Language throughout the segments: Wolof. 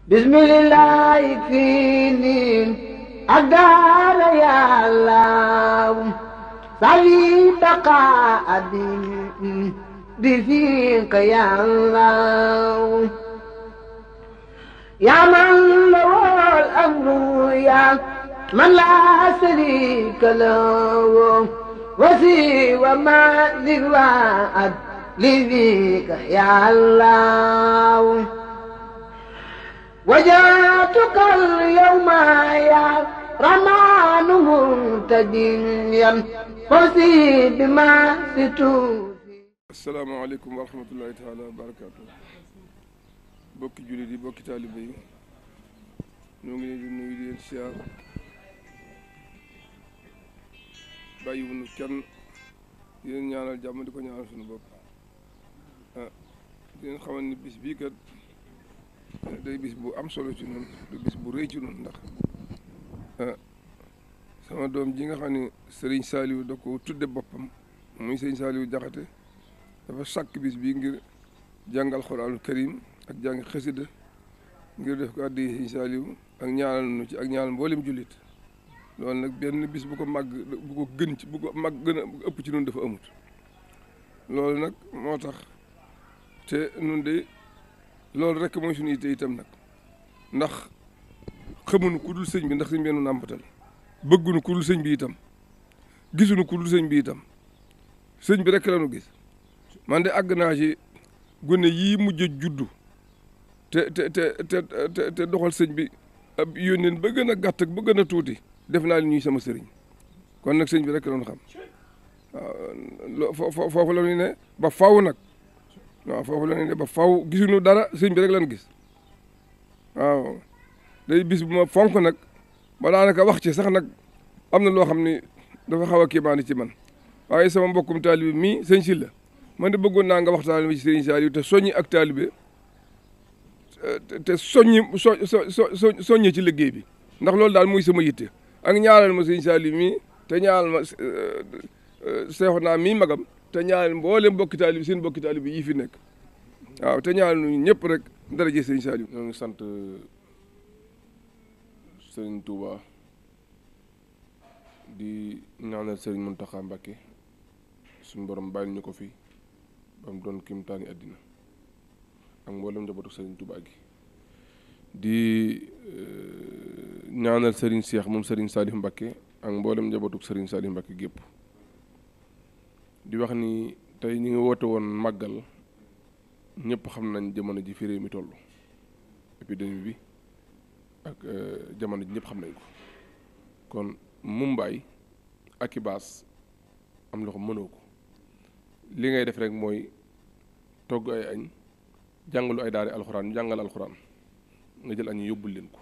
bismillah fini adar ya Allah sali baqa abi bifika ya Allah ya man lawal amru ya man la sharika lahu wasi wa ma liwaat لذيك يا الله وجاتك اليوم يا رمان منتجيا فوزي بما ستوفي. السلام عليكم ورحمة الله تعالى وبركاته. bokki jullit yi bokki taalibe yi ñoo ngi leen di nuyu di leen siyaar bàyyiwuñu kenn di leen ñaanal jàmm di ko ñaanal suñu bopp. di leen xamal ni bis bii kat day bis bu am solo ci noonu du bis bu rëy ci noonu ndax sama doom ji nga xam ne Serigne Saliou da ko tudde boppam muy Serigne Saliou Jaxate dafa sàkk bis bii ngir jàngal Alxuraanul Karim ak jàng xasida ngir def ko addi Serigne Saliou ak ñaanal nu ci ak ñaanal mboolem jullit loolu nag benn bis bu ko màgg bu ko gën ci bu ko màgg gën a ëpp ci noonu dafa amut loolu nag moo tax te nun de loolu rek mooy suñu yitte itam nag ndax xamuñu ku dul sëñ bi ndax sëñ bi nu nàmpatal bëgguñu ku dul sëñ bi itam gisuñu ku dul sëñ bi itam sëñ bi rek la nu gis man de àgg naa ci gone yii mujj a juddu te doxal sëñ bi ab yónneen ba gën a gàtt ak ba gën a tuuti def naa li ñuy sama sëriñ kon nag sëñ bi rek la nu xam waaw foofu la ñu ne ba faw nag waaw foofu la ne ba faw gisuñu dara sëñ bi rek lan gis waaw day bis bu ma fonk nag ba daanaka wax ci sax nag am na loo xam ni dafa xaw a kéemaani ci man waaye sama mbokkum taalibe mii sëñ Sylla man de bëggoon naa nga waxtaan ci sëñ Saliou te soññi ak taalibe te soññi ci liggéey bi ndax loolu daal muy sama yitte ak ñaanal ma sëñ Saliou mii te ñaanal ma seexu naa mii magam te ñaanal mboolem mbokki taalibe seen mbokki taalibe yi fi nekk waaw te ñaanal ñu ñëpp rek dara jee sëñ Saliou. ñoo ngi sant Serigne Touba di ñaanal Serigne Mountakha Mbacké suñu borom bàyyil ñu ko fi ba mu doon kimtaani àddina ak mboolem njabootu Serigne Touba gi di ñaanal Serigne Cheikh moom Serigne Saliou Mbacké ak mboolem njabootu Serigne Saliou Mbacké gépp di wax ni tey ñu ngi woote woon màggal ñëpp xam nañ jamono ji fi réew mi toll épidémie bi ak jamono ji ñëpp xam nañ ko kon Mumbaay ak i baas am loxo mënoo ko li ngay def rek mooy togg ay añ jàngalu ay daari alxuraan ñu jàngal alxuraan nga jël añ yóbbul leen ko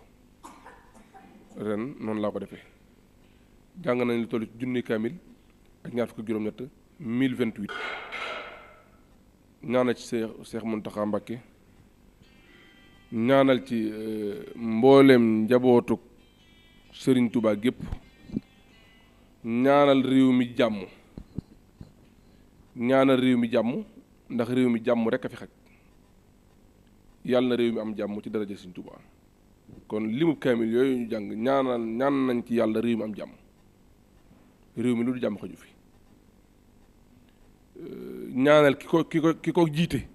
ren noonu laa ko defee jàng nañ lu toll ci junni kaamil ak ñaar fukk ak juróom-ñett 1028 ñaanal ci Seex Muntaxa Mbakke ñaanal ci mboolem njabootuk Sëriñ Tuubaa gépp ñaanal réew mi jàmm ndax réew mi jàmm rekk a fi xaj yàlla na réew mi am jàmm ci daraja Sëriñ Tuubaa kon limu kaamil yooyu ñu jàng ñaan nañ ci yàlla réew mi am jàmm réew mi lu du jàmm xaju fi ñaanal ki ko jiite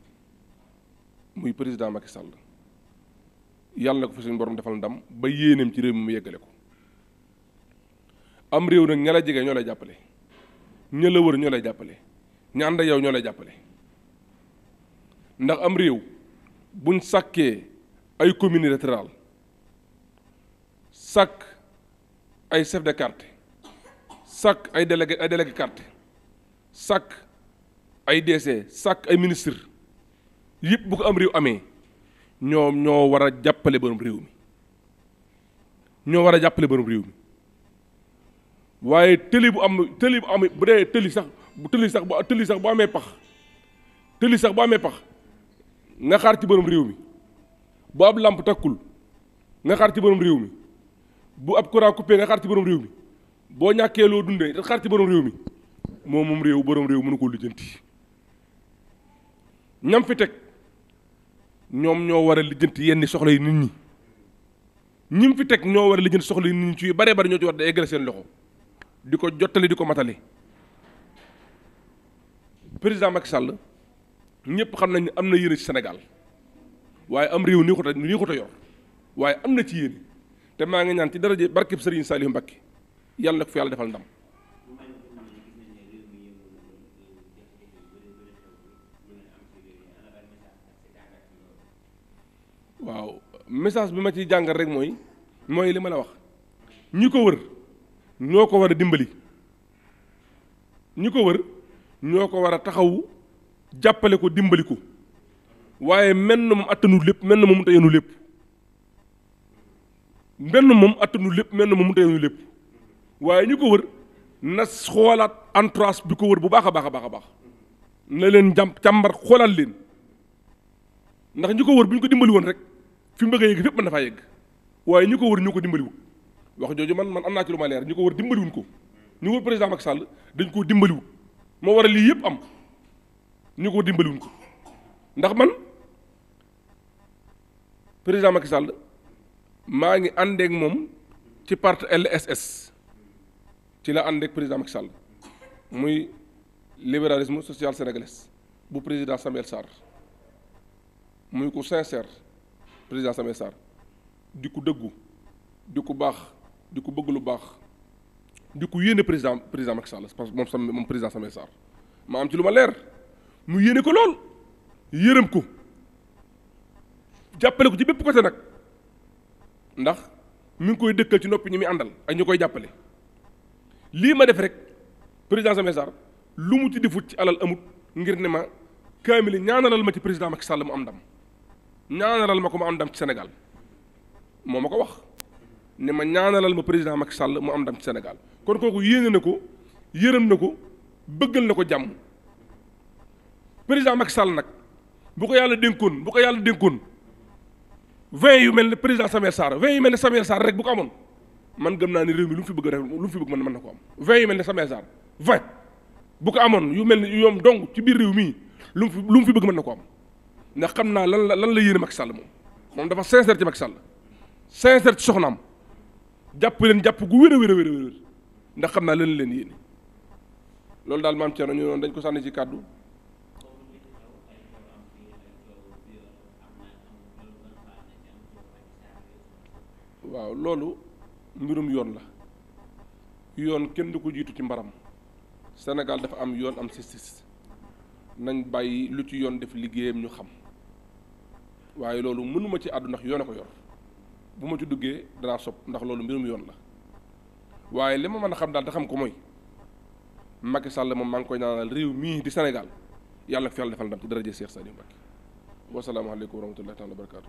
muy président Macky Sall yàlla na ko fa suñu borom defal ndam ba yéeneem ci réew mi mu yeggale ko am réew nag ña la jege ñoo lay jàppale ña la wër ñoo lay jàppale ña ànd ak yow ñoo lay jàppale ndax am réew buñ sàkkee ay communes rurales sàkk ay chef de quartier sàkk ay délégué quartier sàkk ay DC sàkk ay ministre yëpp bu ko am réew amee ñoom ñoo war a jàppale borom réew mi waaye tëli bu am bu dee tëli sax bu amee pax nga xaar ci borom réew mi bu ab lamp takkul nga xaar ci borom réew mi bu ab courant coupé nga xaar ci borom réew mi boo ñàkkee loo dundee nga xaar ci borom réew mi moom réew borom réew mënu koo lijjanti ñam fi teg ñoom ñoo war a lijjanti yenn soxla yi nit ñi ñi mu fi teg ñoo war a lijjanti soxla nit ñi ci bare bari ñoo ci war da eggale seen loxo di ko jottali di ko matali. président Macky Sall ñëpp xam nañ ne am na yéene ci Sénégal waaye am réew nii ko ta yor waaye am na ci yéene te maa ngi ñaan ci daraje barkeb Serigne Saliou Mbacké yàlla na ko fi yàlla defal ndam. waaw message bi ma ciy jàngal rek mooy li ma la wax ñi ko wër ñoo ko war a dimbali ñi ko wër ñoo ko war a taxawu jàppale ko dimbali ko waaye menn moom attanu lépp menn moom mënta yenu lépp menn moom attanu lépp menn moom mënta yenu lépp waaye ñi ko wër na xoolaat entourage bi ko wër bu baax a baax a baax a baax na leen càmbar xoolaat leen ndax ñi ko wër bu ñu ko dimbali woon rek fi mu bëgg a yegg fépp mën na faa yegg waaye ñi ko wër ñoo ko dimbaliwul wax jooju man am naa ci lu ma leer ñi ko wër dimbaliwuñ ko ñu wër président Macky Sall dañ koo dimbaliwul moo waral lii yëpp am ñu ko dimbaliwuñ ko ndax man président Macky Sall maa ngi àndeek moom ci parti LSS ci la àndeek président Macky Sall muy libéralisme social sénégalais bu président Samuel Sarr muy ko sincère président Samuel Sarr di ko dëggu di ko baax di ko bëgg lu baax di ko yéene président Macky Sall parce que moom président Samuel Sarr ma am ci lu ma leer mu yéene ko lool yërëm ko jàppale ko ci bépp côté nag ndax mi ngi koy dëkkal ci noppi ñi muy àndal ak ñu koy jàppale lii ma def rek président Samuel Sarr lu mu ci defut ci alal amut ngir ne ma kaamili ñaanalal ma ci président Macky Sall mu am ndam ñaanalal ma ko mu am ndam ci Sénégal moo ma ko wax ne ma ñaanalal ma président Macky Sall mu am ndam ci Sénégal kon kooku yéene na ko yërëm na ko bëggal na ko jàmm président Macky Sall nag bu ko yàlla dénkoon 20 yu mel ne président Samuel Sarr 20 yu mel ne Samuel Sarr rek bu ko amoon man gëm naa ni réew mi lu mu fi bëgg rek lu mu fi bëgg mën na ko am 20 yu mel ne Samuel Sarr 20 bu ko amoon yu mel ni yoom dong ci biir réew mii lu mu fi bëgg mën na ko am ndax xam naa lan la yéene Macky Sall moom dafa sincère ci Macky Sall sincère ci soxnaam jàpp leen jàpp gu wér a wér ndax xam naa lan leen yéene loolu daal maam Thierno ñu noonu dañ ko sànni ci kàddu. waaw loolu mbirum yoon la yoon kenn du ko jiitu ci mbaram Sénégal dafa am yoon am justice nañ bàyyi lu ci yoon def liggéeyam ñu xam waaye loolu mënuma ci àddu ndax yoon a ko yor bu ma ci duggee danaa sob ndax loolu mbirum yoon la waaye li ma mën a xam daal te xam ko mooy Macky Sall moom maa ngi koy ñaanal réew mii di Sénégal yàlla fi yàlla defal ndam ci daraja Cheikh Saliou Mbacké wasalaamaaleykum wa rahmatullahi taala wa barakaatu